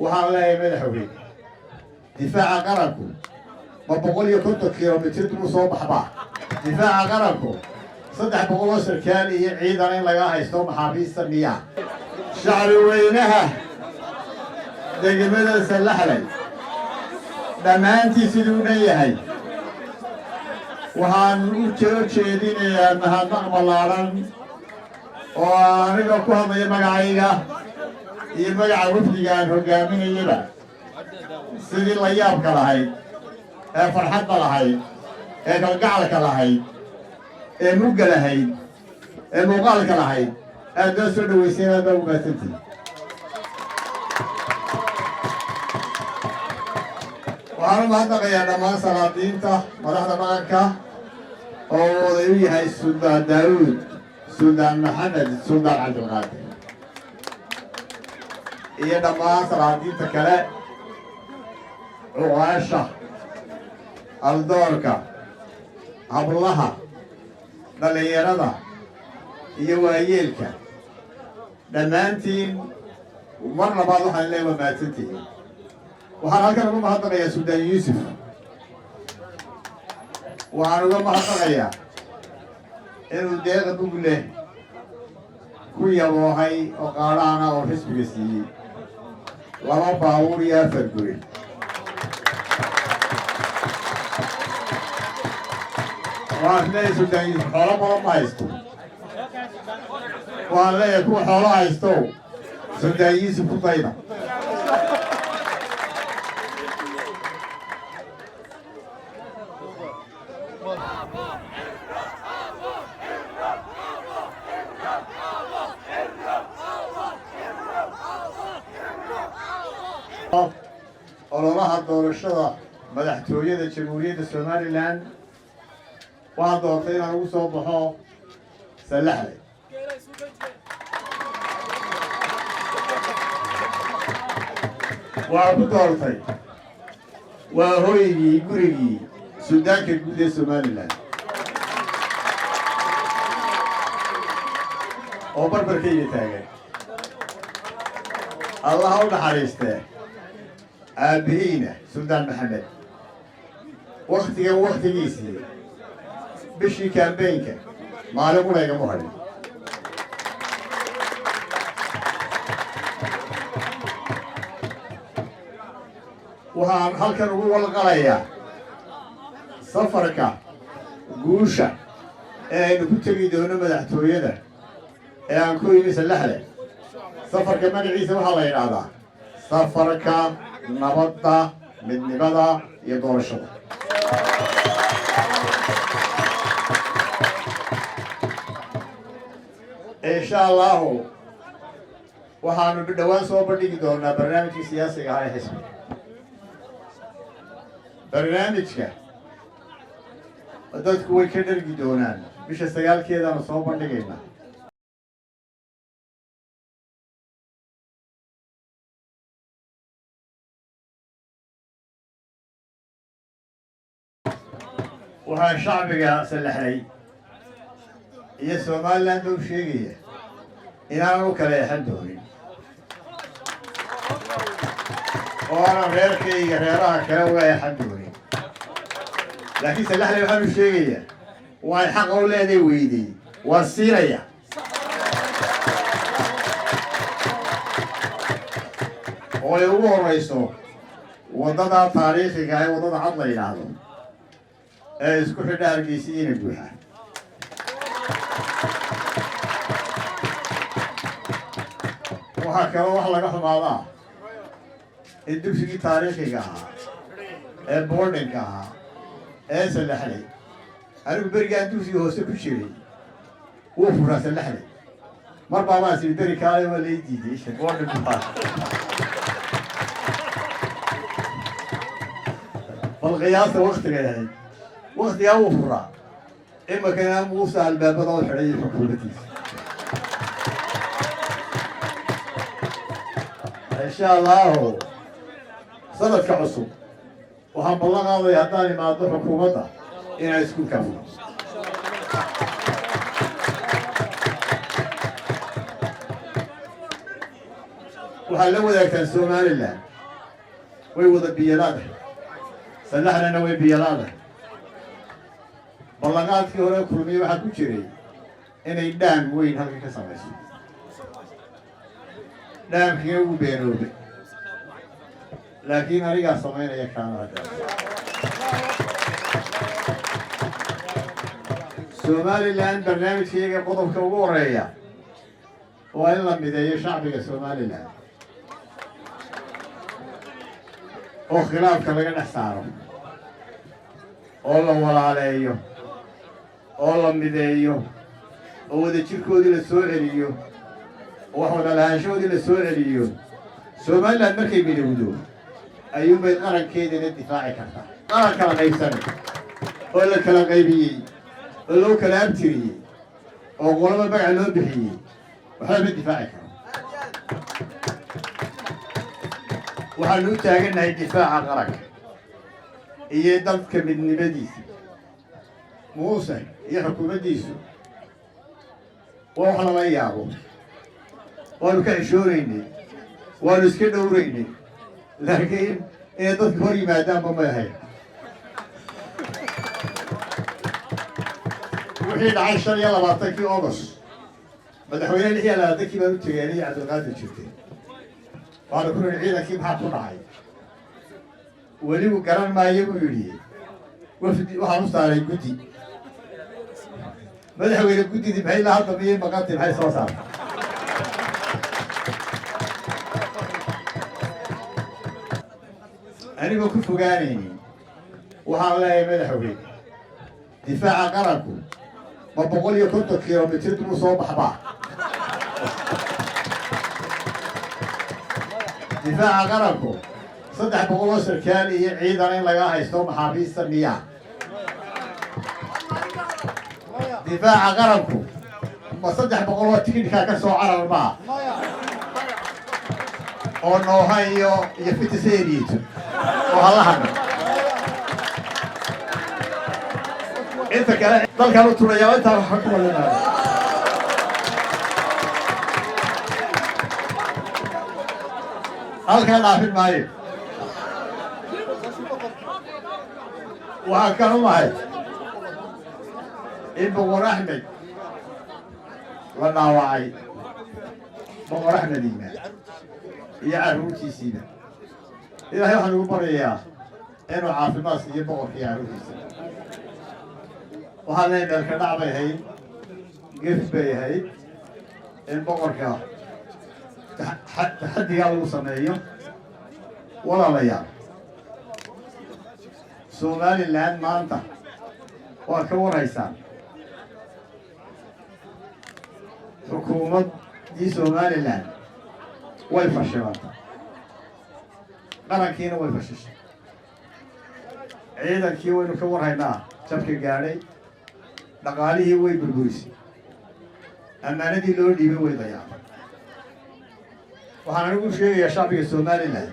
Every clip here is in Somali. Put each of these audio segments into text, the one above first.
Waxaan leeyahay, madaxweyne, difaaca qaranku ma 150 kilomitir buu soo baxbaa? Difaaca qaranku 300 oo sarkaal iyo ciidan in laga haysto maxaabiista miyaa? Shacbi weynaha degmada Sallaxlay dhammaantii siduu u dhan yahay, waxaan u soo jeedinayaa mahadnaq ballaadhan oo aniga ku hadlaya magacayga iyo magaca wafdiga aan hoggaaminayaba, sidii la yaabka lahayd ee farxadda lahayd ee kalgacalka lahayd ee mugga lahayd ee muuqaalka lahayd aad noo soo dhaweyseen. Aad baa u mahadsantihi. Waxaan u mahadnaqayaa dhammaan salaadiinta, madaxda dhaqanka oo oday u yahay Suldaan Daawuud, Suldaan Maxamed, Suldaan Cabdilqaadir iyo dhammaan salaadiinta kale, cuqaasha, aldoorka, hablaha, dhallinyarada iyo waayeelka. Dhammaantiin mar labaad waxaan leeyahay waa mahadsantihiin. Waxaan halkan uga mahadnaqayaa Suldaan Yuusuf. Waxaan uga mahadnaqayaa inuu deeqa bugleh ku yaboohay oo qaadhaana oo xisbiga siiyey laba baabuur iyo afar guri. Waxaan leeyahay, Suldaan Yuusuf xoolo badan ma haysto. Waxaan leeyahay, kuwa xoolo haysto Suldaan Yuusuf ku dayda. Ololaha doorashada madaxtooyada Jamhuuriyadda Somaliland waxaan doortay inaan ugu soo baxo Sallaxle. Waxaan ku doortay waa hoygii, gurigii suldaanka guud ee Somaliland oo barbarkayga taagan, Allaha u naxariistee, aabbihiina Suldaan Maxamed. Waktigan waktigiisii bishii kambeynka maalin qura igama hadhin. Waxaan halkan ugu walqalayaa safarka guusha ee aynu ku tegi doono madaxtooyada ee aan ku imi Sallaxle. Safarka magaciisa waxaa la yidhaahdaa safarka nabadda, midnimada iyo doorashada. Insha Allahu, waxaanu dhowaan soo bandhigi doonaa barnaamijkii siyaasiga ahaa ee xisbiga. Barnaamijka dadku way ka dhergi doonaan. Bisha 9-keedaanu soo bandhigaynaa. Waxaan shacbiga Sallaxlay iyo Somaliland u sheegaya inaanan u kala exan doonin oo aanan reerkayga reeraha kale uga exan doonin, laakiin Sallaxlay waxaan u sheegayaa waan xaqa u leeday weydey waan siinaya, oo ay ugu horeyso waddada taariikhiga ee waddada cad la yidhaahdo ee isku xidha Hargeysa ina Buuxa. Waxaa kaloo wax laga xumaadaa in dugsigii taariikhiga ahaa ee boardingka ahaa ee Sallaxley, anigu berigaan dugsiga hoose ku jiray wuu furaa Sallaxley. Mar baabaan sii beri kaale, waa lay diiday boarding baa. Bal qiyaasta waktigay ahayd, waktigaa wuu furaa. Imikana Muuse albaabada u xidhay xukuumaddiisa. Insha Allahu, sanadka cusub waxaan ballan qaadaya haddaan imaado xukuumadda inaan iskuulkaa furo. Waxaad la wadaagtaan Somaliland. Way wada biyalaadahay, Sallaxlana way biyalaadahay. Ballanqaadkii hore Kulmiye waxaa ku jiray inay dam weyn halkan ka samayso. Dam-kiina wuu beenoobay, laakiin anigaa samaynaya kaana hadda. Somaliland barnaamijkayga qodobka ugu horeeya waa in la mideeyo shacbiga Somaliland oo khilaafka laga dhex saaro oo la walaaleeyo oo la mideeyo oo wadajirkoodii la soo celiyo oo wax wada lahaanshahoodii la soo celiyo. Somaliland markay midowdo ayuunbay qarankeedana difaaci kartaa. Qaran kala qaybsanay oo la kala qaybiyey oo loo kala abtiriyey oo qolaba magaca loo bixiyey waxba ma difaaci karo. Waxaanu u taagannahay difaaca qaranka iyo dalka midnimadiisa. Muuse iyo xukuumaddiisu waa wax lala yaabo. Waanu ka xishoonaynay, waanu iska dhowraynay, laakiin inay dadka hor yimaadaanba may ahayn. Wixii dhacay 25-kii August, madaxweyne 26-kii baan u tegay aniyo Cabdilqaadir jirtay. Waxaanu ku nidhi, "Ciidankii maxaa ku dhacay?" Weligu garan maayo buu yidhi. Wafdi waxaan u saaray guddi. Madaxweyne, guddidii maxay la hadda miyay maqantay? Maxay soo saartay? Anigoo ku fogaanaynin, waxaan leeyahay, madaxweyne, difaaca qaranku ma 150 kilomitir buu soo baxbaa? Difaaca qaranku 300 oo sarkaal iyo ciidan in laga haysto maxaabiista miyaa? Difaaca qaranku ma 300 oo tikidhkaa ka soo carar maa oo Nooha iyo fitiseriito oo hala hadho inta kale dalkan u turayaa? Intaa waxa ku wadanaayo halkaa dhaafin maayo. Waxaan ka xumahay in Boqor Axmed la dhaawacay, Boqor Axmed Iimaan iyo carruurtiisiiba. Ilaahay waxaan ugu baryayaa inuu caafimaad siiyo boqorka iyo carruurtiisa. Waxaan leeyahay, meelka dhac bay ahayd, gef bay ahayd in boqorka taxaddigaa lagu sameeyo. Walaalayaal, Somaliland maanta waa ka warhaysaan. Xukuumaddii Somaliland way fashilantay, qarankiina way fashishay. Ciidankii waynu ka warhaynaa jabka gaadhay. Dhaqaalihii way burburisay. Ammaanadii loo dhiibay way dayacday. Waxaan anigu sheegayaa shacbiga Somaliland,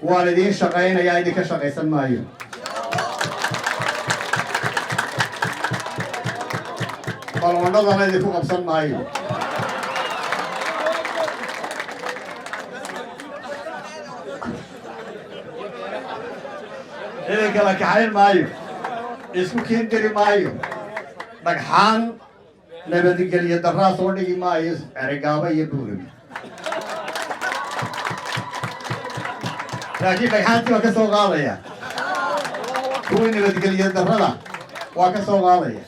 waan idiin shaqaynayaa, idinka shaqaysan maayo. Baloonnadana idinku qabsan maayo. Idin kala kaxayn maayo, isku kiindiri maayo, dhagxaan nabadgelyo darraa soo dhigi maayo Cerigaabo iyo Buurabi, laakiin dhagxaantii waa ka soo qaadaya. Kuwii nabadgelyo darrada waa ka soo qaadaya.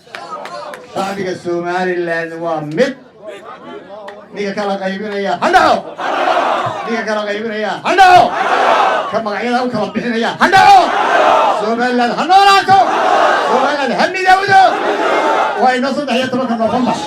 Shacbiga Somaliland waa mid. Ninka kala qaybinaya ha dhaco, ninka kala qaybinaya ha dhaco, ka magacyada u kala bixinaya ha dhaco. Somaliland ha noolaato, Somaliland ha midowdo. Waa inoo 13-ka Noofembar.